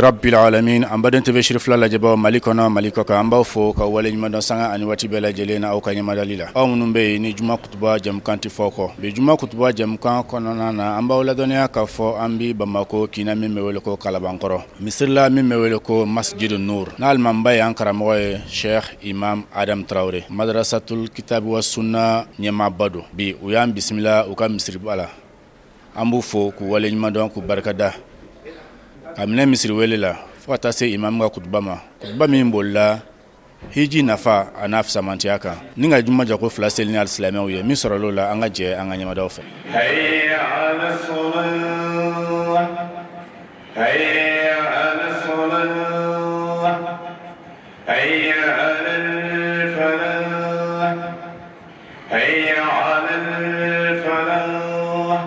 Rabbil alamin. An baden TV siri fila lajɛbaw Mali kɔnɔ, Mali kɔ kan, an b'aw fo ka waleɲuman dɔn sanga ani waati bɛɛ lajɛlen na aw ka ɲɛmadali la. Aw minnu bɛ yen ni juma kutuba jɛmukan tɛ fɔ kɔ, bi juma kutuba jɛmukan kɔnɔna na, an b'aw ladɔnniya k'a fɔ an bi Bamakɔ kin na min bɛ wele ko Kalabankɔrɔ, misiri la min bɛ wele ko Masjidu Nur, n'alimamiba ye an karamɔgɔ ye, Sheikh Imam Adam Tarawele, Madrasatul Kitabi wa Sunna ɲɛmaaba don. Bi u y'an bisimila u ka misiriba la. An b'u fo k'u waleɲuman dɔn, k'u barikada, ka minɛ misiri wele la fo ka taa se imamu ka kutuba ma, kutuba min bolila hiji nafa a n'a fisamantiya kan, ni ka juma jɔko fila seli ni alisilamɛw ye. Min sɔrɔl'o la, an ka jɛ an ka ɲɛmadaw fɛ. هيا على الفلاح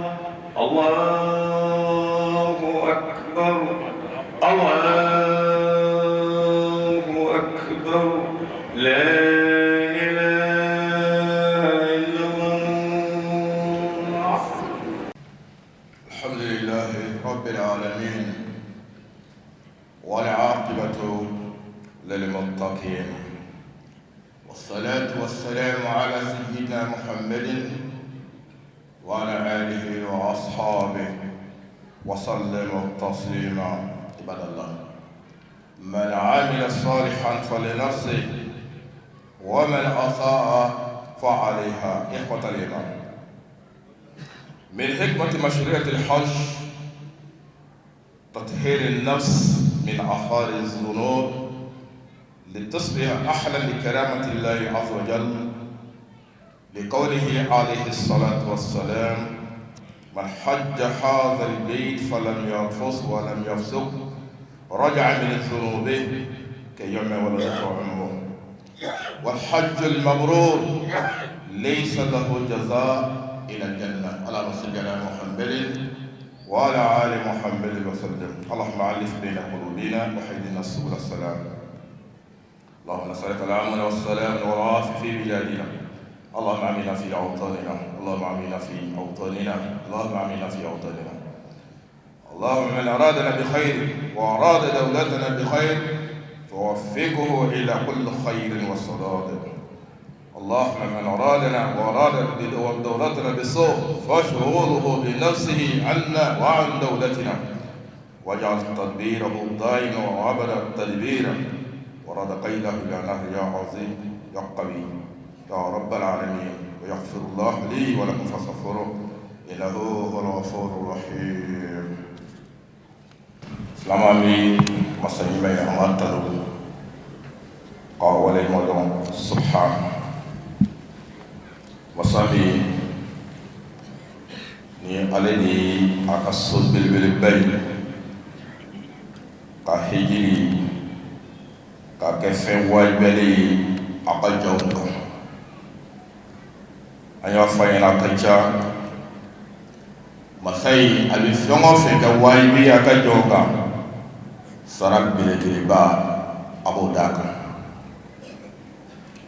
الله أكبر الله أكبر لا إله إلا الله. الحمد لله رب العالمين والعاقبة للمتقين، والصلاة والسلام على سيدنا محمد وعلى آله وأصحابه وسلم تسليما. عباد الله، من عمل صالحا فلنفسه ومن أساء فعليها. إخوة الإيمان، من حكمة مشروعية الحج تطهير النفس من آثار الذنوب لتصبح أهلا لكرامة الله عز وجل، لقوله عليه الصلاة والسلام: من حج هذا البيت فلم يرفث ولم يفسق رجع من ذنوبه كيوم ولدته أمه. والحج المبرور ليس له جزاء إلا الجنة. اللهم صل على محمد وعلى آل محمد وسلم. اللهم ألف بين قلوبنا واهدنا سبل السلام. اللهم نسألك الأمن والسلام والعافية في بلادنا. اللهم آمنا في أوطاننا، اللهم آمنا في أوطاننا، اللهم آمنا في أوطاننا. اللهم من أرادنا بخير وأراد دولتنا بخير فوفقه إلى كل خير وسداد. اللهم من أرادنا وأراد دولتنا بسوء فاشغله بنفسه عنا وعن دولتنا، واجعل تدبيره دائما وأبدا تدبيرا، ورد كيده يا نهر يا عظيم يا قوي يا رب العالمين. ويغفر الله لي ولكم فاستغفروه إنه هو الغفور الرحيم. Silamɛ min masa ɲuman ye, an ka tanu k'a waleɲuman dɔn subhana masa min ni ale ni a ka so belebeleba ye, ka hijiri k'a kɛ fɛn wajibiyalen ye a ka jɔnw kan. An y'a fɔ a ɲɛna, a ka ca masa in a bɛ fɛn o fɛn kɛ wajibi ye a ka jɔnw kan, sara belebeleba a b'o d'a kan.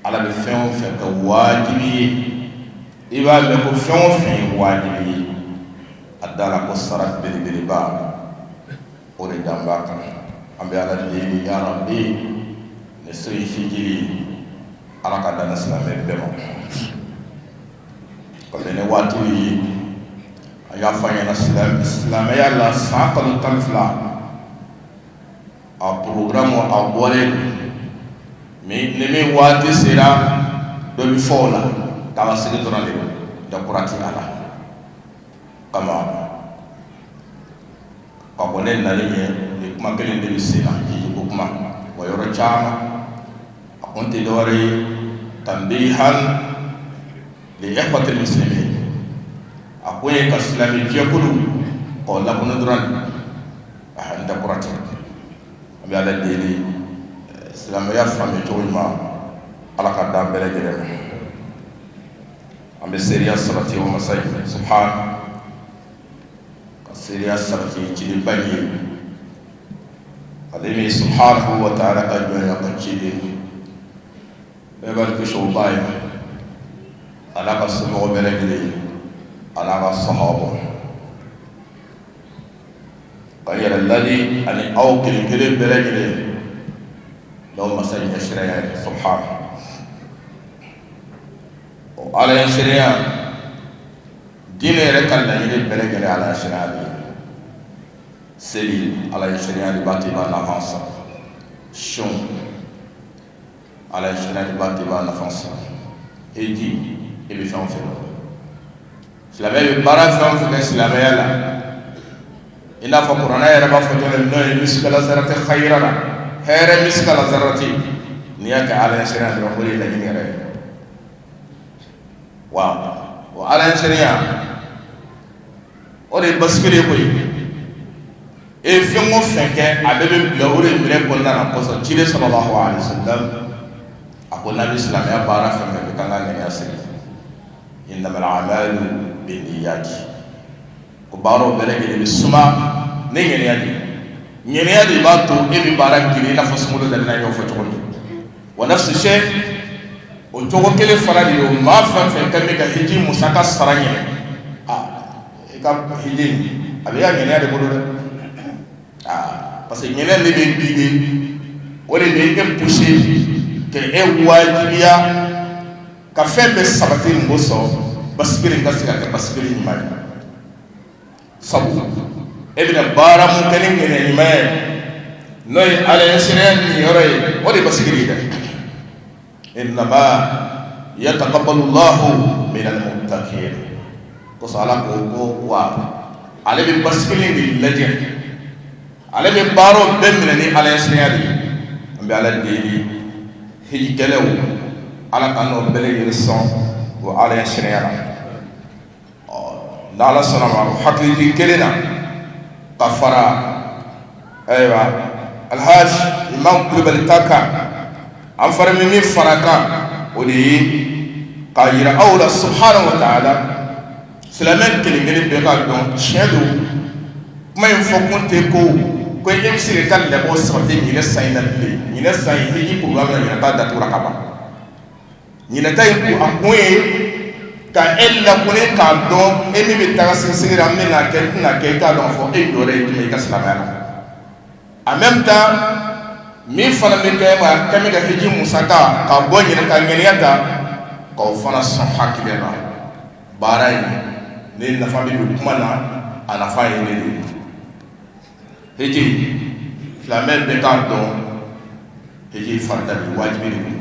Ala bɛ fɛn o fɛn kɛ wajibi ye, i b'a mɛn ko fɛn o fɛn ye wajibi ye, a da la ko sara belebeleba o de dan b'a kan. An bɛ Ala deli, ya Rabi, ni so in hijiri, Ala ka dan silamɛ bɛɛ ma ka bɛn ni waati ye. A y'a fɔ a ɲɛna, silamɛya la, san kalo 12, a programme a bɔlen don. Ni min waati sera, dɔ bɛ fɔ o la, taa sigi dɔrɔn de don, dɔ kura ti a la. Kama ka bɔ ne nalen ɲɛ, ni kuma kelen de bɛ sen na, hiji ko kuma wa yɔrɔ caman. A kun tɛ dɔwɛrɛ ye, tanbihan li ikhwatil muslimin, a kun ye ka silamɛ jɛkulu k'o lakunu dɔrɔn de. A n tɛ kura tɛ. An bɛ Ala deli, silamɛya faamu cogo ɲuman, Ala ka d'an bɛɛ lajɛlen ma. An bɛ seereya sabati o masa ye subhana, ka seereya sabati cidenba ye, ale min subhanahu wa ta'ala ka jɔn ye, a ka ciden bɛɛ b'a kisi o ba ye, a n'a ka somɔgɔ bɛɛ lajɛlen, a n'a ka sahabaw. Ka Ka n yɛrɛ ladi ani aw kelen kelen bɛɛ lajɛlen n'o masa ɲɛsiranya ye subhana o ala ɲɛsiranya diinɛ yɛrɛ ka laɲini bɛɛ lajɛlen ala ɲɛsiranya de ye seli ala ɲɛsiranya de b'a to i b'a nafa sɔrɔ sun ala ɲɛsiranya de b'a to i b'a nafa sɔrɔ hiji i bɛ fɛn o fɛn silamɛ bɛ baara fɛn o fɛn kɛ silamɛya la i n'a fɔ kuranɛ yɛrɛ b'a fɔ cogo min n'o ye misikala zarati hayira la hɛrɛ misikala zarati n'i y'a kɛ ala ɲɛsiranya dɔrɔn o de ye laɲini yɛrɛ ye wa o ala ɲɛsiranya o de ye basigili ye koyi e ye fɛn o fɛn kɛ a bɛɛ bɛ bila o de minɛ kɔnɔna na kosɔn ciden sallallahu alaihi wasallam a ko n'an bɛ silamɛya baara fɛn fɛn kɛ k'an ka ŋaniya siri innamal a'malu binniyati ko baaraw bɛɛ lajɛlen bɛ suma ni ŋaniya de ye ŋaniya de b'a to e bɛ baara girin i n'a fɔ sunkalo daminɛ y'o fɔ cogo min wa nafsi shay o cogo kelen fana de don maa fɛn fɛn kan bɛ ka hiji musaka sara ɲinɛ aa i ka hiji a bɛ i ka ŋaniya de bolo dɛ aa parce que ŋaniya de bɛ guider o de bɛ e pousser ka e wajibiya ka fɛn bɛɛ sabati nin kosɔn basigili ka se ka kɛ basigili ɲuman ye sabu e bɛna baara mun kɛ ni ŋaniya ɲuman ye n'o ye ala ɲɛsiranya niyɔrɔ ye o de ye basigili ye dɛ innama yataqabbalu llahu minal muttaqin kosɔn ala ko ko wa ale bɛ basigili de lajɛ ale bɛ baaraw bɛɛ minɛ ni ala ɲɛsiranya de ye an bɛ ala deli hijikɛlaw ala ka n'o bɛɛ lajɛlen sɔn o ala ɲɛsiranya la ɔ n'ala sɔnna ma o hakilijigin kelen na ka fara ayiwa alhaji imam kulubali ta kan an fana bɛ min fara kan o de ye k'a yira aw la subhanahu wa ta'ala silamɛ kelen kelen bɛɛ k'a dɔn tiɲɛ don kuma in fɔ kun tɛ ko ko e bɛ se k'i ka labɛnw sabati ɲinɛ san in na bilen ɲinɛ san in hiji programme na ɲinɛ ta datugura ka ban ɲinɛ ta in kun a kun ye ka e lakone k'a dɔn e min bɛ taga sɛgɛsɛgɛ la n bɛna kɛ n tɛna kɛ i k'a dɔn fɔ e jɔyɔrɔ ye jumɛn ye i ka silamɛya la en même temps min fana bɛ kɛ ma kɛ bɛ ka hiji musaka ka bɔ ɲinɛ ka ŋaniya ta k'aw fana sɔn hakili la baara in ne nafa bɛ don kuma na a nafa ye ne de ye hiji silamɛ bɛɛ k'a dɔn hiji farida de wajibi de don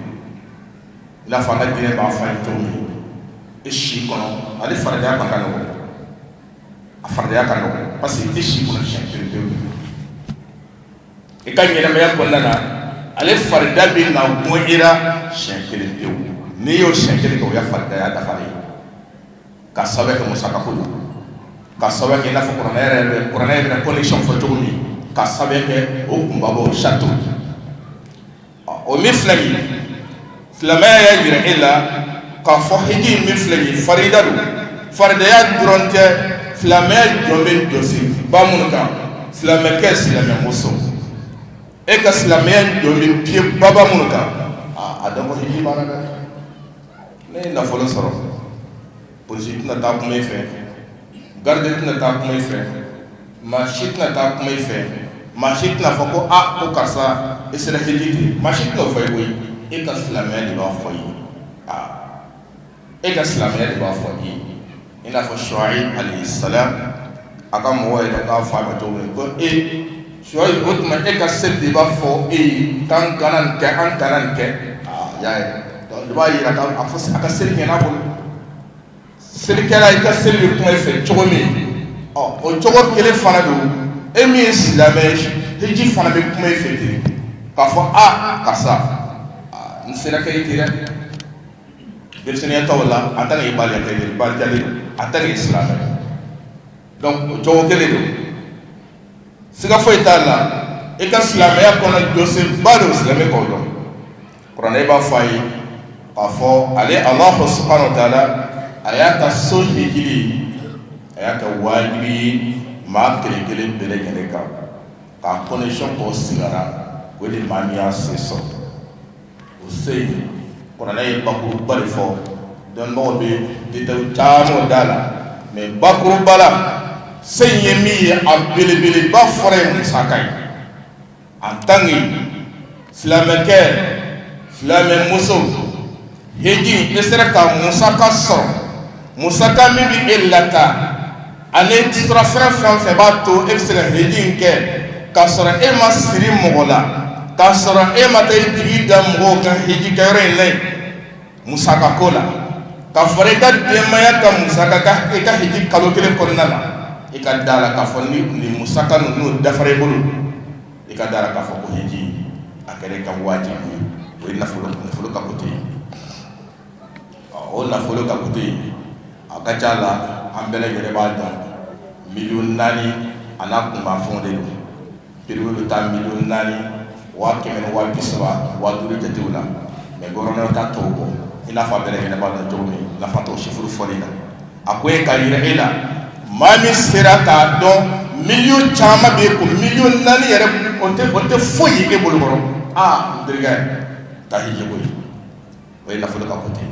i n'a fɔ an ka diinɛ b'a fɔ an ye cogo min e si kɔnɔ ale faridaya kɔni ka nɔgɔn a faridaya ka nɔgɔn parce que e si kɔnɔ siɲɛ kelen pewu i ka ɲɛnamaya kɔnɔna na ale farida bɛ na gun i la siɲɛ kelen pewu n'i y'o siɲɛ kelen kɛ o y'a faridaya dafalen ye ka sababu kɛ musaka ko don ka sababu kɛ i n'a fɔ kuranɛ yɛrɛ bɛ kuranɛ yɛrɛ bɛna condition fɔ cogo min ka sababu kɛ o kunbabaw saratu o min filɛ nin ye silamɛya y'a jira e la k'a fɔ hiji min filɛ nin ye farida don faridaya dɔrɔn tɛ silamɛya jɔn bɛ jɔsenba minnu kan silamɛkɛ silamɛmuso e ka silamɛya jɔn bɛ pied baba minnu kan a dɔn ko hiji b'a la dɛ ne ye nafolo sɔrɔ polisi tɛna taa kuma i fɛ garde tɛna taa kuma i fɛ maa si tɛna taa kuma i fɛ maa si tɛna fɔ ko aa ko karisa i sera hiji ten maa si tɛna o fɔ i koyi e ka silamɛya de b'a fɔ i ye aa e ka silamɛya de b'a fɔ i ye i n'a fɔ Shuaib alayhi salam a ka mɔgɔw yɛrɛ k'a fɔ a ma cogo min ko e Shuaib o tuma e ka seli de b'a fɔ e ye k'an kana nin kɛ an kana nin kɛ aa y'a ye donc o b'a yira k'a fɔ a ka seli ɲɛna a bolo selikɛla i ka seli bɛ kuma i fɛ cogo min ɔ o cogo kelen fana don e min ye silamɛ ye hiji fana bɛ kuma i fɛ ten k'a fɔ a karisa n sera kɛ i ten dɛ denmisɛnninya t'aw la en tant que balikɛ balikɛlen en tant que silamɛ donc o cogo kelen don siga foyi t'a la i ka silamɛya kɔnɔ jɔsenba don silamɛ k'o dɔn kuranɛ b'a fɔ a ye k'a fɔ ale Alahu subahana wa taala a y'a ka so hijili a y'a kɛ wajibi ye maa kelen kelen bɛɛ lajɛlen kan k'a condition k'o sigara o de maa min y'a se sɔrɔ o se in kuranɛ ye bakuruba de fɔ dɔnnibagaw bɛ détail caman d'a la mais bakuruba la Se in ye min ye, a belebeleba fɔlɔ ye musaka ye. En tant que silamɛkɛ, silamɛmuso, heji i sera ka musaka sɔrɔ, musaka min bɛ e lataa ani surafɛn fɛn fɛn b'a to e bɛ se ka heji in kɛ k'a sɔrɔ e ma siri mɔgɔ la, k'a sɔrɔ e ma taa i jigi da mɔgɔw kan heji kɛyɔrɔ in na yen musaka ko la, ka fara i ka denbaya ka musaka kan i ka hiji kalo kelen kɔnɔna la. I ka da la k'a fɔ ni nin musaka ninnu dafara i bolo, i ka da la k'a fɔ ko hiji a kɛra i kan wajibi ye. O ye nafolo ka côté ye. O nafolo ka côté ye, a ka ca la an bɛɛ lajɛlen b'a dɔn, 4 miliyɔn a n'a kunkanfɛnw de don. Prix bɛ taa 4,130,000 ni 350 jatew la, mais gouvernement t'a tɔw bɔ. I n'a fɔ a bɛɛ lajɛlen b'a dɔn cogo min, nafa t'o chiffre fɔli la. A ko e ka yira e la, maa min sera k'a dɔn miliyɔn caman bɛ yen ko 4 miliyɔn yɛrɛ, o tɛ foyi ye e bolo kɔrɔ. Aa, n terikɛ, taa hiji koyi. O ye nafolo ka côté.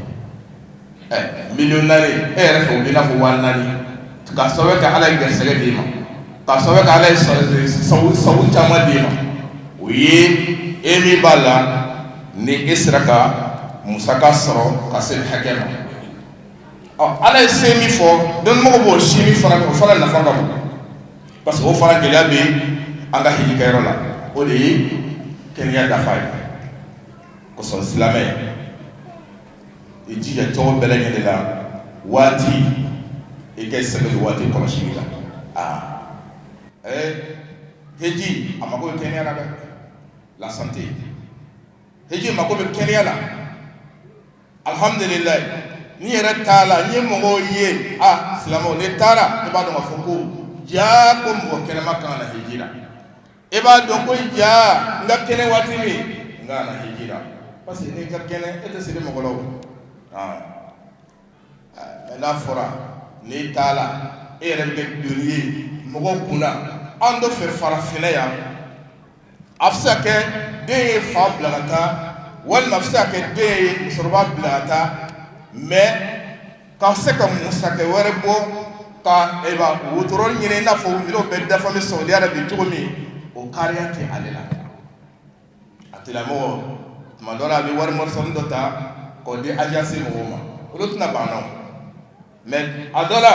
4 miliyɔn e yɛrɛ fɛ, o b'i n'a fɔ 4.000, k'a sababu kɛ Ala ye garisɛgɛ d'i ma, k'a sababu kɛ Ala ye sabu caman d'i ma. O ye e min b'a la ni e sera ka musaka sɔrɔ ka se hakɛ ma. Ɔ, Ala ye se min fɔ, dɔnnimɔgɔw b'o si min fana, o fana nafa ka bon, parce que o fana gɛlɛya bɛ an ka hiji kɛyɔrɔ la, o de ye kɛnɛya dafa ye. Kosɔn silamɛ, i jija cogo bɛɛ lajɛlen la, waati i ka sɛbɛn don waati kɔlɔsili la. Aa, heji a mako bɛ kɛnɛya la dɛ, la santé. Heji mako bɛ kɛnɛya la. Alhamdulilayi, n'i yɛrɛ t'a la, n ye mɔgɔw ye. A silamɛw, n'i taara, i b'a dɔn k'a fɔ ko jaa ko mɔgɔ kɛnɛma kan ka na heji la. E b'a dɔn ko jaa n ka kɛnɛ waati min n ka na hiji la, parce que n'i ka kɛnɛ, e tɛ siri mɔgɔ la. O mais n'a fɔra n'i taara, e yɛrɛ bɛ kɛ doni ye mɔgɔw kunna. An dɔ fɛ farafinna yan, a bɛ se ka kɛ den ye fa bila ka taa, walima a bɛ se ka kɛ den ye musokɔrɔba bila ka taa, mais ka se ka musaka wɛrɛ bɔ ka eba wotoro ɲini, i n'a fɔ minɛnw bɛɛ dafa bɛ Saudiya la bi cogo min, o kariya tɛ ale la. A tigilamɔgɔ, tuma dɔ la, a bɛ wari mɔrisɔni dɔ ta k'o di agence mɔgɔw ma, olu tɛna ban na. Mais a dɔ la,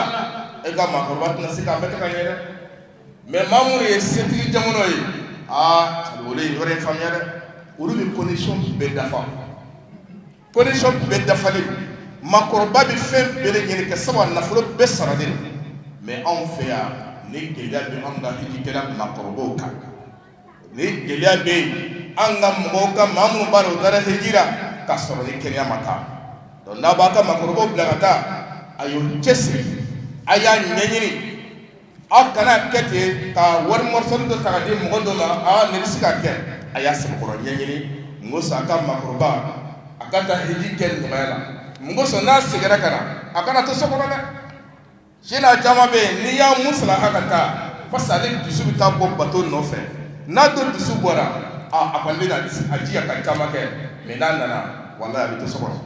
e ka maakɔrɔba tɛna se k'a bɛɛ kɛ ka ɲɛ dɛ. Mais maa minnu ye setigi jamanaw ye, aa, olu ye yɔrɔ in faamuya dɛ. Olu bɛ condition bɛɛ dafa, condition bɛɛ dafalen, maakɔrɔba bɛ fɛn bɛɛ lajɛlen kɛ, sabu a nafolo bɛɛ saralen don. Mais anw fɛ yan, ni gɛlɛya bɛ anw ka hijikɛla maakɔrɔbaw kan, ni gɛlɛya bɛ yen an ka mɔgɔw ka, maa minnu b'a la u taara hiji la k'a sɔrɔ ni kɛnɛya ma taa. Donc n'a b'a ka maakɔrɔbaw bila ka taa, a y'o cɛsiri, a y'a ɲɛɲini. Aw kana kɛ ten ka wari mɔrisɔni dɔ ta ka di mɔgɔ dɔ ma. Aa, nin bɛ se ka kɛ, a y'a sɛbɛkɔrɔ ɲɛɲini. Mun kosɔn a ka maakɔrɔba a ka taa hiji kɛ nɔgɔya la? Mun kosɔn n'a seginna ka na, a kana to so kɔnɔ dɛ? Sini caman bɛ yen, n'i y'a musalaha ka taa, parce que ale dusu bɛ taa bɔ bato nɔfɛ. N'a don dusu bɔra, a kɔni bɛ na a jija ka caman kɛ, mais n'a nana, walahi, a bɛ to so kɔnɔ,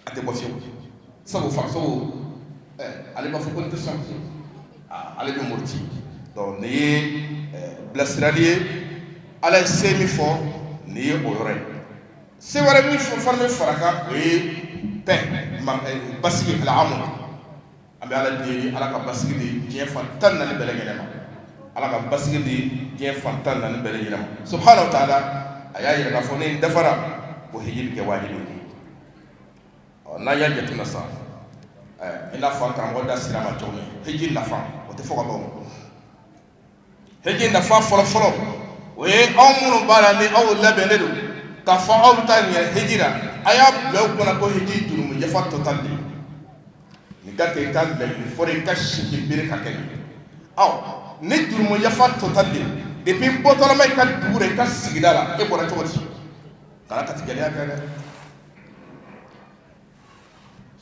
a tɛ bɔ fiyewu, sabu farisogo ale b'a fɔ ko n tɛ sɔn, ale bɛ muruti. Donc nin ye bilasirali ye. Ala ye se min fɔ, nin ye o yɔrɔ ye. Se wɛrɛ min fana bɛ fara kan, o ye paix, basigi, alamu. An bɛ Ala deli, Ala ka basigi di diɲɛ fan 14 bɛɛ lajɛlen ma. Ala ka basigi di diɲɛ fan 14 bɛɛ lajɛlen ma. Subhanahu wa taala a y'a yira k'a fɔ ni dafara ko hiji bɛ kɛ wajibi ye. Ɔ, n'an y'a jateminɛ sisan, i n'a fɔ an karamɔgɔ da sera a ma cogo min, hiji nafa o tɛ fɔ ka ban. Hiji nafa fɔlɔfɔlɔ, o ye anw minnu b'a la ni aw labɛnnen don k'a fɔ aw bɛ taa ɲɛ hiji la, a y'a bila aw kunna ko hiji jurumu yafa total de ye. Nin ka kɛ i ka laɲini fɔlɔ, i ka sigi bere ka kɛ nin ye. Ɔ, ni jurumu yafa total de ye, depuis i bɔtɔlama i ka dugu la, i ka sigida la, e bɔra cogo di? Kana kati gɛlɛya kɛ dɛ.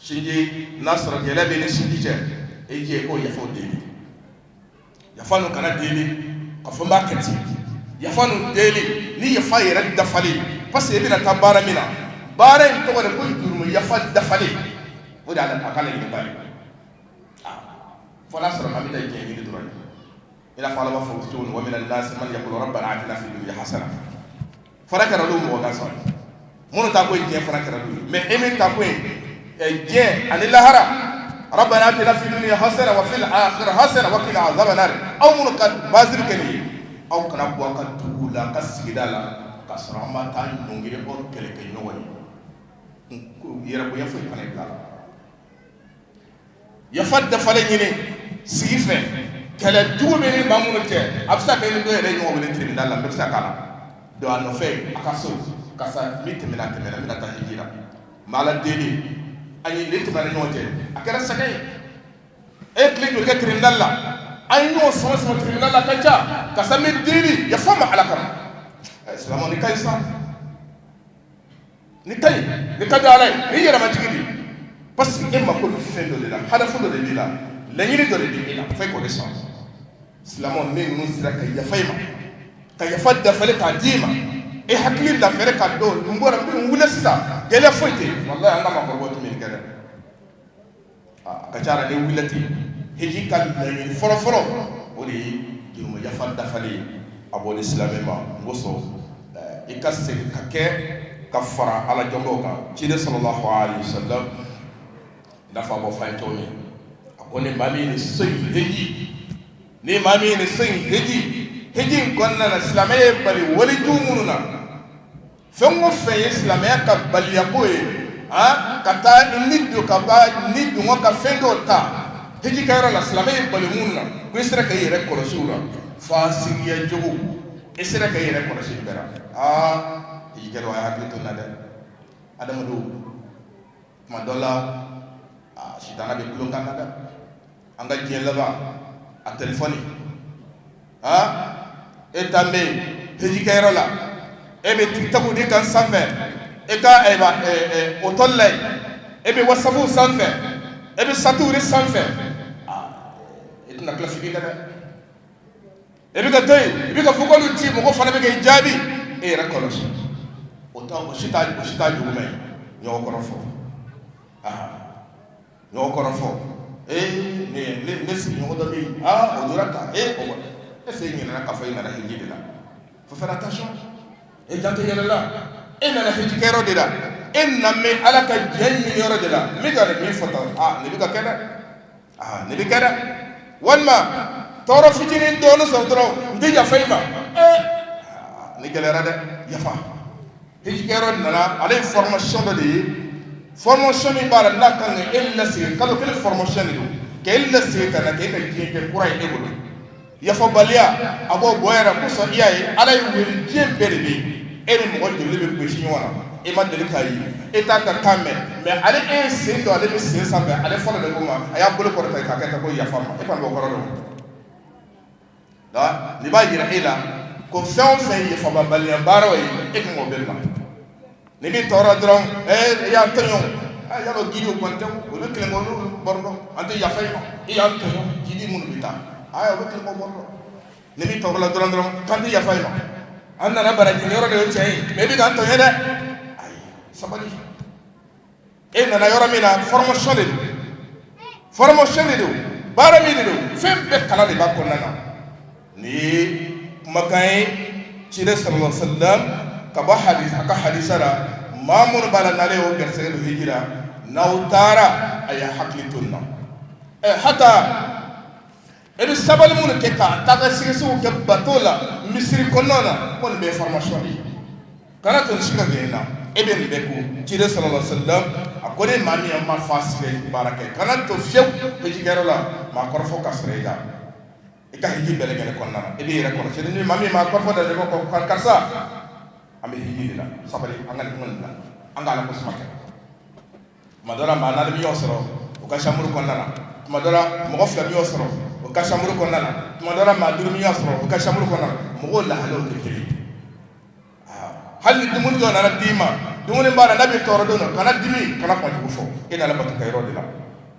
Sinji, n'a sɔrɔ gɛlɛya bɛ ni sinji cɛ, e jɛ k'o yafa deli, yafa nu kana deli ka fɔ n b'a kɛ ten. Yafa nu deli ni yafa yɛrɛ dafalen, parce que e bɛna taa baara min na, baara in tɔgɔ de ko jurumu yafa dafalen. O de y'a a ka laɲiniba ye. Fo n'a sɔrɔ maa min ta ye diɲɛ ɲini dɔrɔn ye, i n'a fɔ Ala b'a fɔ cogo min: wa mina nasi man yakulu rabbana atina fi dunya hasana. Fana kɛra olu mɔgɔ gansan ye, minnu ta ko ye diɲɛ fana kɛra olu ye. Mais e min ta ko ye diɲɛ ani lahara, rabbana atina fi dunya hasana wa fil akhirati hasana wa qina azaban nar, aw minnu ka base bɛ kɛ nin ye, aw kana bɔ aw ka dugu la, aw ka sigida la, ka sɔrɔ an ma taa ɲɔngiri aw kɛlɛkɛ ɲɔgɔn ye. Yɛrɛbonya foyi kana bila la. Yafa dafalen ɲini sigi fɛ. Kɛlɛ jugu bɛ ni maa minnu cɛ, a bɛ se ka kɛ ni dɔ yɛrɛ ye ɲɔgɔn wele tribunal la, n bɛɛ bɛ se ka k'a la don a nɔfɛ a ka so: karisa, min tɛmɛna, a tɛmɛna, n bɛna taa hiji la, n bɛ Ala deli, an ye nin tɛmɛna ɲɔgɔn cɛ, a kɛra sɛgɛn ye, e ye tile joli kɛ tribunal la, an ye ɲɔgɔn sama sama tribunal la, a ka ca, karisa, n bɛ deli, yafa n ma Ala kama. Silamɛw, nin ka ɲi sa, nin ka ɲi, nin ka di Ala ye, nin yɛrɛmajigin de ye, parce que e mako bɛ fɛn dɔ de la, hadafu dɔ de b'i la, laɲini dɔ de b'i la, fo e k'o de sɔrɔ. Silamɛw, ni ninnu sera ka yafa i ma, ka yafa dafalen k'a d'i ma, e hakili lafiyara ka dɔn nin bɔra, n bɛ n wuli sisan, gɛlɛya foyi tɛ yen. Walayi, an ka maakɔrɔbaw tun bɛ nin kɛ dɛ. A ka ca la, ni wulila ten, hiji ka laɲini fɔlɔ fɔlɔ, o de ye jurumu yafa dafalen ye a b'o di silamɛ ma. N ko sɔn i ka segin ka kɛ ka fara Ala jɔnbaw kan. Ciden sallallahu alaihi wasallam, i n'a fɔ a b'o fɔ an ye cogo min, a ko ni maa min ye nin so in heji, ni maa min ye nin so in heji, heji in kɔnɔna na, silamɛ ye bali walejugu minnu na, fɛn o fɛn ye silamɛya ka baliyako ye, ka taa ni don ka ba ni dungɔ ka fɛn dɔw ta hiji kɛyɔrɔ la, silamɛ ye bali minnu na, ko i sera ka i yɛrɛ kɔlɔsi o la, fasigiya jogo, i sera ka i yɛrɛ kɔlɔsi nin bɛɛ la. Aa, hijikɛlaw, a ye hakili to nin na dɛ. Adamadenw, tuma dɔ la, sitana bɛ tulon k'an na dɛ. An ka diɲɛ laban, a telefɔni, e ta bɛ yen hejikɛyɔrɔ la, e bɛ tiktok de kan sanfɛ, e ka hôtel la yen, e bɛ whatsapp sanfɛ, e bɛ satiw de sanfɛ, e tɛna tila fili la dɛ. E bɛ ka to yen, i bɛ ka vocaliw ci, mɔgɔ fana bɛ k'i jaabi, e yɛrɛ kɔlɔsi o ta, o si t'a juguman ye. Ɲɔgɔn kɔrɔfɔ, ɲɔgɔn kɔrɔfɔ, ee, ne sigiɲɔgɔn dɔ bɛ yen, aa, o donna tan, ee, o bɔra, est ce que e ɲinɛna k'a fɔ e nana hiji de la? Faut faire attention, e janto yɛrɛ la. E nana hiji kɛyɔrɔ de la, e na mɛn Ala ka jɛ ɲini yɔrɔ de la. N bɛ ka nin min fɔ tan, aa, nin bɛ ka kɛ dɛ, aa, nin bɛ kɛ dɛ. Walima tɔɔrɔ fitinin dɔɔnin sɔrɔ dɔrɔn, n tɛ yafa i ma, ee, nin gɛlɛyara dɛ. Yafa hijikɛyɔrɔ nana, ale ye formation dɔ de ye, formation min b'a la n'a kan ka e lasegin, kalo kelen formation de don, k'e lasegin ka na k'e ka diɲɛ kɛ kura ye e bolo. Yafabaliya, a b'o bɔ yɛrɛ kosɔn. I y'a ye, Ala ye wele, diɲɛ bɛɛ de bɛ yen, e ni mɔgɔ joli bɛ gosi ɲɔgɔn na, e ma deli k'a ye, e t'a ka kan mɛn, mais ale, e ye sen don, ale bɛ sen sanfɛ, ale fɔlɔ de ko ma, a y'a bolo kɔrɔta k'a kɛ tan ko yafa ma. E kɔni b'o kɔrɔ dɔn. Nin b'a jira e la ko fɛn o fɛn ye yafabaliya baaraw ye, e kan k'o bɛɛ bila. Ni b'i tɔɔrɔ dɔrɔn, e y'an tɔɲɔ, y'a dɔn gidiw kɔni tɛ, olu kelen kɔ, olu bɔrɔ dɔn, an tɛ yafa i ma, i y'an tɔɲɔ. Gidi minnu bɛ taa, aa, o bɛ kelen kɔ bɔrɔ dɔn. Ni b'i tɔɔrɔ la dɔrɔn dɔrɔn k'an tɛ yafa i ma, an nana baraji yɔrɔ de ye tiɲɛ ye, mais i bɛ k'an tɔɲɔ dɛ. Ayi, sabali. E nana yɔrɔ min na, formation de don, formation de don, baara min de don, fɛn bɛɛ kalan de b'a kɔnɔna na. Nin ye kumakan ye ciden sallallahu alaihi wasallam ka bɔ hadis, a ka hadisa la. Maa minnu b'a la n'ale y'o garisɛgɛ don hiji la, n'aw taara, a y'a hakili to nin na. Ɛ hata e bɛ sabali minnu kɛ k'a taa ka sɛgɛsɛgɛw kɛ bato la misiri kɔnɔna na, ko nin bɛɛ ye formation de ye. Kana to si ka gɛlɛn na, e bɛ nin bɛɛ ko ciden sallallahu alaihi wasallam, a ko ni maa min ye ma fasigi baara kɛ, kana to fiyewu hijikɛyɔrɔ la maa kɔrɔfɔ ka sɔrɔ e la, i ka hiji bɛɛ lajɛlen kɔnɔna na, i b'i yɛrɛ kɔlɔsi. Ni maa min maa kɔrɔfɔ da ko karisa, an bɛ hiji de la, sabali, an ka nin kuma nin bila, an ka Ala ko suma kɛ. Tuma dɔ la, maa naani bɛ ɲɔgɔn sɔrɔ o ka chambre kɔnɔna na, tuma dɔ la, mɔgɔ fila bɛ ɲɔgɔn sɔrɔ o ka chambre kɔnɔna na, tuma dɔ la, maa duuru bɛ ɲɔgɔn sɔrɔ o ka chambre kɔnɔna na. Mɔgɔw lahalaw tɛ kelen. Hali ni dumuni dɔ nana d'i ma, dumuni b'a la n'a bɛ tɔɔrɔ don dɔ, kana dimi, kana kuma jugu fɔ, e nana bato kɛ yɔrɔ de la.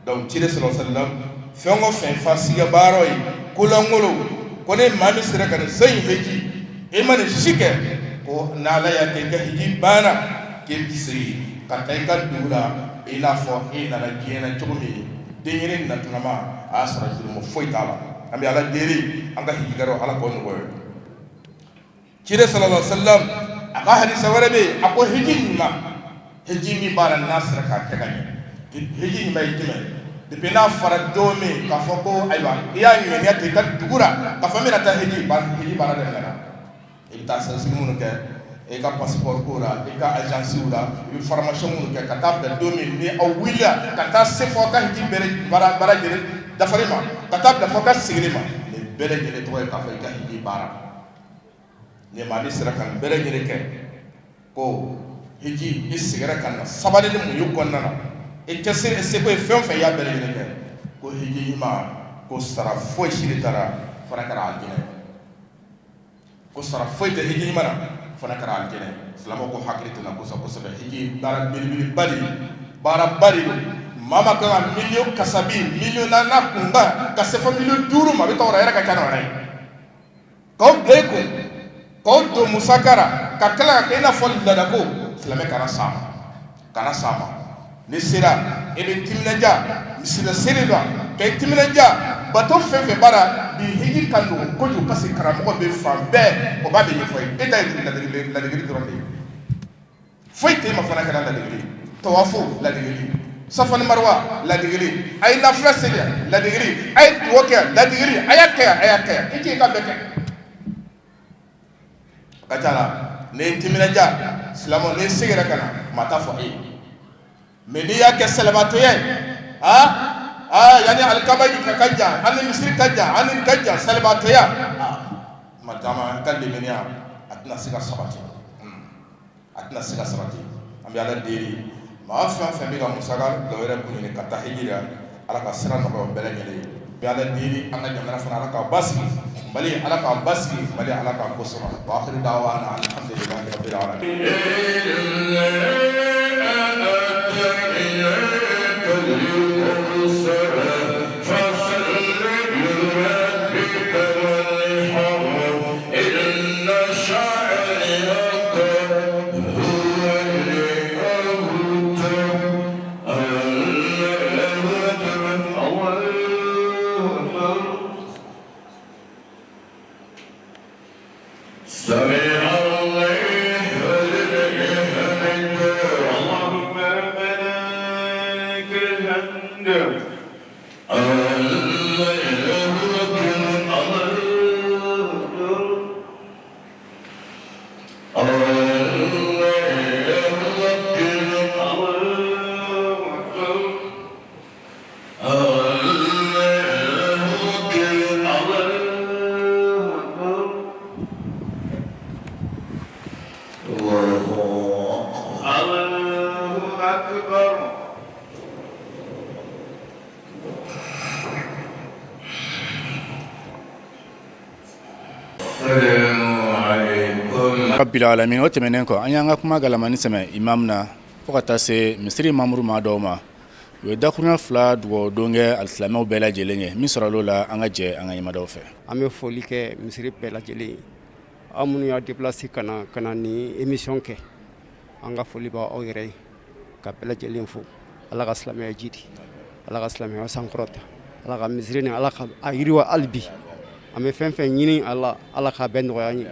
Donc ciden sallallahu alaihi wasallam, fɛn o fɛn fasiya baara ye kolankolon, ko ni maa min sera ka nin so in heji, e ma nin si kɛ, ko n'Ala y'a kɛ i ka hiji banna, k'e bɛ segin ka taa i ka dugu la i n'a fɔ e nana diɲɛ na cogo min, denyɛrɛnin natulama. a y'a sɔrɔ jurumu foyi t'a la. An bɛ Ala deli, an ka hijikɛyɔrɔ, Ala k'o nɔgɔya. Ciden sallallahu alaihi wasallam a ka hadisa wɛrɛ bɛ yen, a ko hiji ɲuman, hiji min b'a la n'a sera k'a kɛ ka ɲɛ, hiji ɲuman ye jumɛn? Depuis n'a fɔra don min k'a fɔ ko ayiwa, i y'a ŋaniya ta i ka dugu la k'a fɔ n bɛna taa hiji, hiji baara daminɛna. I bɛ taa sɛgɛsɛgɛli minnu kɛ i ka passeport ko la, i ka agence la, i bɛ formation minnu kɛ, ka taa bɛn don min ni aw wulila ka taa se fɔ aw ka hiji bɛɛ baara baara lajɛlen dafali ma, ka taa bila fɔ aw ka seginni ma, nin bɛɛ lajɛlen tɔgɔ ye k'a fɔ i ka hiji baara. Ni maa min sera ka nin bɛɛ lajɛlen kɛ, ko hiji, i seginna ka na sabali ni muɲu kɔnɔna na, i cɛsiri, i seko ye fɛn o fɛn, i y'a bɛɛ lajɛlen kɛ, ko hiji ɲuman, ko sara foyi si de t'a la fo n'a kɛra alijinɛ ye. Ko sara foyi tɛ hiji ɲuman na fo n'a kɛra alijinɛ ye. Silamɛw ko hakili to na kosɛbɛ kosɛbɛ. Hiji baara belebeleba de ye, baaraba de don. Maa ma kan ka miliyɔn kasabi, miliyɔn naani kunkan ka se fo miliyɔn 5 ma, a bɛ taa o yɛrɛ ka ca n'o yɛrɛ ye, k'aw bila i kun, k'aw don musaka la, ka tila ka kɛ i n'a fɔ laadako. Silamɛ kana s'a ma, kana s'a ma. N'i sera, i bɛ timinanja misiri seli la, ka i timinanja bato fɛn fɛn b'a la. Bi hiji ka nɔgɔn kojugu parce que karamɔgɔ bɛ fan bɛɛ, o b'a bɛɛ ɲɛfɔ ye. E ta ye ladegeli dɔrɔn de ye, foyi tɛ e ma fana kɛra ladegeli. Tawafu ladegeli, safa ni marwa ladegeli, a ye nafila seli ladegeli, a ye dugawu kɛ ladegeli, a y'a kɛ yan, a y'a kɛ yan, i t'i ka bɛɛ kɛ. A ka ca la, n'i ye timinanja, silamɛ, n'i seginna ka na, maa t'a fɔ e ye. Mais n'i y'a kɛ salibaatɔya ye, aa aa, yanni alikaba ka jan, an ni misiri ka jan, an ni ka jan, salibaatɔya, aa, tuma caman ka limaniya a tɛna se ka sabati, a tɛna se ka sabati. An bɛ Ala deli, maa fɛn fɛn bɛ ka musaka dɔ yɛrɛ kun ɲini ka taa hiji la, Ala ka sira nɔgɔya bɛɛ lajɛlen ye. An bɛ Ala deli, an ka jamana fana, Ala k'a basigi. Mali, Ala k'a basigi. Mali, Ala k'a ko sɔrɔ. Wa akhiru da'wana alhamdulillahi rabbil alamin. Rabbil alamin. O tɛmɛnen kɔ, an y'an ka kuma galamani sɛmɛ imam na fo ka taa se misiri mamuru maa dɔw ma. U ye dakurunya fila dugawu don kɛ alisilamɛw bɛɛ lajɛlen ye. Min sɔrɔla o la, an ka jɛ an ka ɲɛmadaw fɛ. An bɛ foli kɛ misiri bɛɛ lajɛlen ye, aw minnu y'a déplacer ka na ni émission kɛ, an ka foli b'aw yɛrɛ ye, ka bɛɛ lajɛlen fo. Ala ka silamɛya jidi, Ala ka silamɛya sankɔrɔta, Ala ka misiri ni Ala ka a yiriwa. Hali bi an bɛ fɛn fɛn ɲini Ala, Ala k'a bɛɛ nɔgɔya an ye.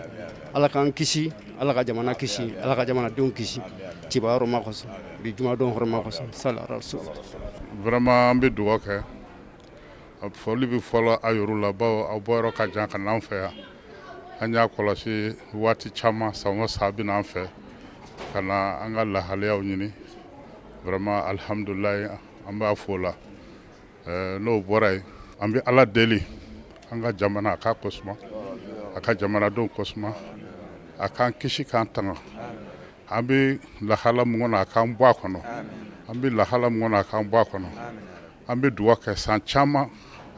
Ala k'an kisi, Ala ka jamana kisi, Ala ka jamanadenw kisi ciba hɔrɔma kosɔn, bi jumadon hɔrɔma kosɔn, sala rasul. Vraiment, an bɛ dugawu kɛ, foli bɛ fɔlɔ a yɔrɔ la, bawo aw bɔyɔrɔ ka jan ka n'an fɛ yan. An y'a kɔlɔsi waati caman, san o san a bɛ n'an fɛ ka na an ka lahalayaw ɲini. Vraiment, alihamudulilayi, an b'a fo la. N'o bɔra yen, an bɛ Ala deli, an ka jamana, a k'a kosuma, a ka jamanadenw kosuma, a k'an kisi k'an tanga. An bɛ lahala min kɔnɔ, a k'an bɔ a kɔnɔ. An bɛ lahala min kɔnɔ, a k'an bɔ a kɔnɔ. An bɛ dugawu kɛ, san caman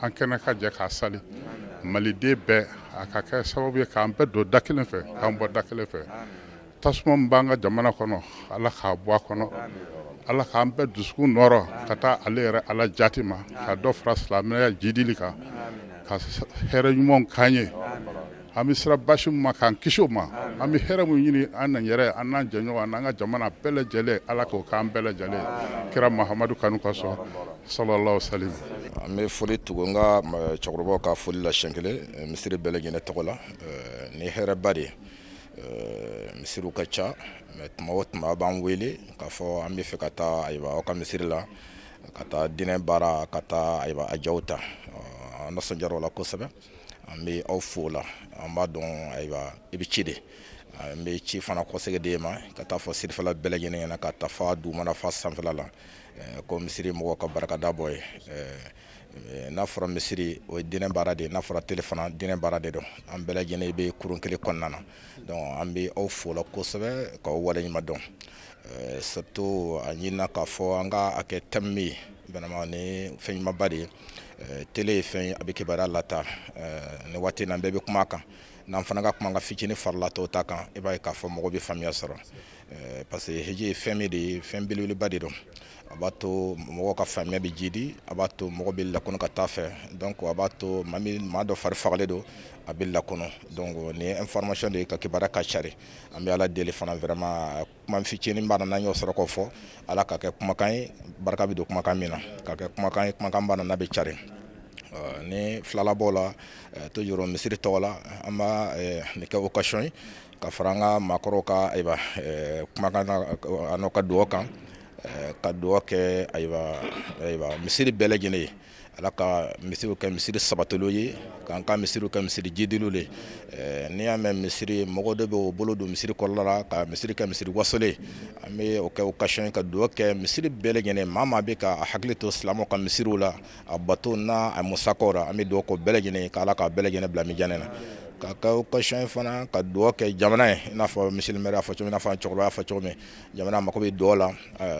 an kɛnɛ ka jɛ k'a sali, maliden bɛɛ, a ka kɛ sababu ye k'an bɛɛ don da kelen fɛ, k'an bɔ da kelen fɛ. Tasuma min b'an ka jamana kɔnɔ, Ala k'a bɔ a kɔnɔ. Ala k'an bɛɛ dusukun nɔrɔ ka taa ale yɛrɛ Ala jati ma, ka dɔ fara silamɛya jidili kan, ka hɛrɛ ɲumanw k'an ye. An bɛ siran basi min ma k'an kisi o ma, an bɛ hɛrɛ min ɲini an na yɛrɛ, an n'an jɛɲɔgɔn, an n'an ka jamana bɛɛ lajɛlen, Ala k'o k'an bɛɛ lajɛlen kira Mahamadu kanu kosɔn, sallallahu salim. An bɛ foli tugu n ka cɛkɔrɔbaw ka foli la siɲɛ kelen misiri bɛɛ lajɛlen tɔgɔ la. Ni hɛrɛba de ye, misiriw ka ca, mais tuma o tuma a b'an wele k'a fɔ an bɛ fɛ ka taa ayiwa aw ka misiri la ka taa diinɛ baara, ka taa ayiwa a jaw ta. An nisɔndiyara o la kosɛbɛ, an bɛ aw fo o la. An b'a dɔn ayiwa i bɛ ci de, an bɛ ci fana kɔsegin d'e ma ka taa fɔ sirifɛla bɛɛ lajɛlen ɲɛna, ka taa fa dugumana fa sanfɛla la, ko misiri mɔgɔw ka barakada bɔ ye. N'a fɔra misiri, o ye diinɛ baara de ye. N'a fɔra tele fana, diinɛ baara de don. An bɛɛ lajɛlen bɛ kurun kelen kɔnɔna na. Donc an bɛ aw fo la kosɛbɛ k'aw waleɲuman dɔn, surtout a ɲinina k'a fɔ an ka a kɛ thème min ye, vraiment ni fɛn ɲumanba de ye. Tele ye fɛn ye, a bɛ kibaruya lata. Ni waati in na, bɛɛ bɛ kuma a kan. N'an fana ka kuma ka fitinin farala tɔw ta kan, i b'a ye k'a fɔ mɔgɔ bɛ faamuya sɔrɔ, parce que hiji ye fɛn min de ye, fɛn belebeleba de don. A b'a to mɔgɔw ka faamuya bɛ jidi, a b'a to mɔgɔ bɛ lakɔnɔ ka taa fɛ. Donc a b'a to maa min, maa dɔ fari fagalen don, a bɛ lakɔnɔ. Donc nin ye information de ye ka kibaruya ka cari. An bɛ Ala deli fana, vraiment kuma fitinin b'a na, n'an y'o sɔrɔ k'o fɔ, Ala ka kɛ kumakan ye, barika bɛ don kumakan min na, ka kɛ kumakan ye, kumakan b'a na n'a bɛ cari. Ni filala b'o la, toujours misiri tɔgɔ la, an b'a nin kɛ occasion ye ka fara an ka maakɔrɔw ka ayiwa kumakan na, n'o ka dugawu kan, ka dugawu kɛ ayiwa misiri bɛɛ lajɛlen ye. Ala ka misiriw kɛ misiri sabatiliw ye, k'an ka misiriw kɛ misiri jidiliw ye. N'i y'a mɛn misiri, mɔgɔ dɔ bɛ o bolo don misiri kɔrɔla la ka misiri kɛ misiri wasolen. An bɛ o kɛ occasion ye ka dugawu kɛ misiri bɛɛ lajɛlen. Maa maa bɛ ka hakili to silamɛw ka misiriw la, a bato n'a a musakaw la, an bɛ dugawu kɛ bɛɛ lajɛlen ye k'Ala ka bɛɛ lajɛlen bila mijanɛ na. Ka kɛ occasion ye fana ka dugawu kɛ jamana ye, i n'a fɔ misiri maire y'a fɔ cogo min, i n'a fɔ an cɛkɔrɔba y'a fɔ cogo min, jamana mako bɛ dugawu la.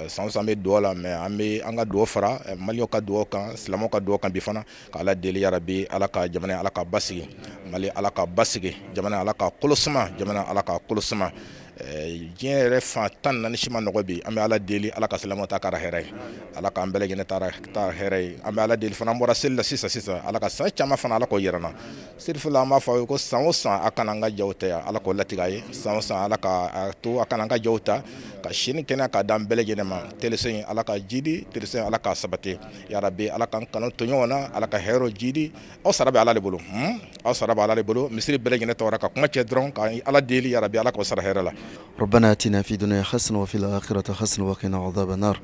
San o san bɛ dugawu la, mais an bɛ an ka dugawu fara maliyɛnw ka dugawu kan, silamɛw ka dugawu kan bi fana, ka Ala deli yarabi, Ala ka jamana, Ala ka basigi Mali, Ala ka basigi jamana, Ala ka kolo suma jamana, Ala ka kolo suma. Diɲɛ yɛrɛ fan 14 si ma nɔgɔ bi. An bɛ Ala deli, Ala ka silamɛw ta kɛra hɛrɛ ye, Ala k'an bɛɛ lajɛlen ta hɛrɛ ye. An bɛ Ala deli fana, an bɔra seli la sisan sisan, Ala ka san caman fana, Ala k'o yɛrɛ na. Sirifila, an b'a fɔ aw ye ko san o san a kana an ka jaw ta yan, Ala k'o latigɛ a ye. San o san, Ala ka to a kana an ka jaw ta, ka si ni kɛnɛya k'a d'an bɛɛ lajɛlen ma. Teleso in, Ala ka jidi teleso in, Ala k'a sabati yarabi. Ala k'an kanu to ɲɔgɔn na, Ala ka hɛrɛ jidi. Aw sara bɛ Ala de bolo, aw sara bɛ Ala de bolo. Misiri bɛɛ lajɛlen tɔgɔ ka kuma cɛ dɔrɔn ka Ala deli yarabi, Ala k'o sara hɛrɛ la. ربنا اتنا في الدنيا حسنه وفي الاخره حسنه وقنا عذاب النار.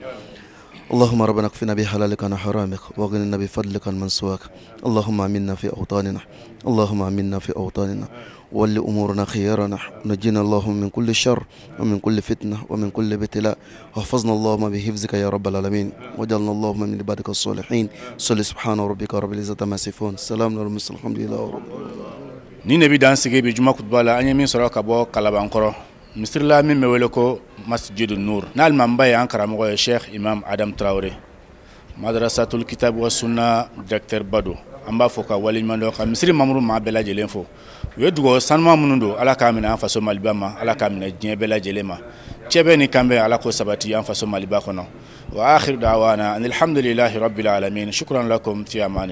اللهم ربنا اكفنا بحلالك عن حرامك واغننا بفضلك عن من سواك. اللهم امنا في اوطاننا، اللهم امنا في اوطاننا، ول امورنا خيارنا، نجينا اللهم من كل شر ومن كل فتنه ومن كل ابتلاء، واحفظنا اللهم بحفظك يا رب العالمين، واجعلنا اللهم من عبادك الصالحين. صل سبحان ربك رب العزه عما يصفون، سلام على المرسلين، الحمد لله رب العالمين. Ni ne bɛ dan sigi bi juma kutuba la, an ye min sɔrɔ ka bɔ Kalabankɔrɔ misiri la min bɛ wele ko Masjidu Nur, n'alimamiba ye an karamɔgɔ ye, Sheikh Imam Adam Tarawele, Madrasatul Kitab wa Sunna directeur ba don. An b'a fɔ ka waleɲuman dɔn, ka misiri mamuru maa bɛɛ lajɛlen fo. U ye dugawu sanuman minnu don, Ala k'a minɛ an faso Maliba ma, Ala k'a minɛ diɲɛ bɛɛ lajɛlen ma. Cɛbɛ ni kanbɛn, Ala k'o sabati an faso Maliba kɔnɔ. Wa akhiru da'wana anilhamdulillahi rabbil alamin. Shukran lakum fi amani.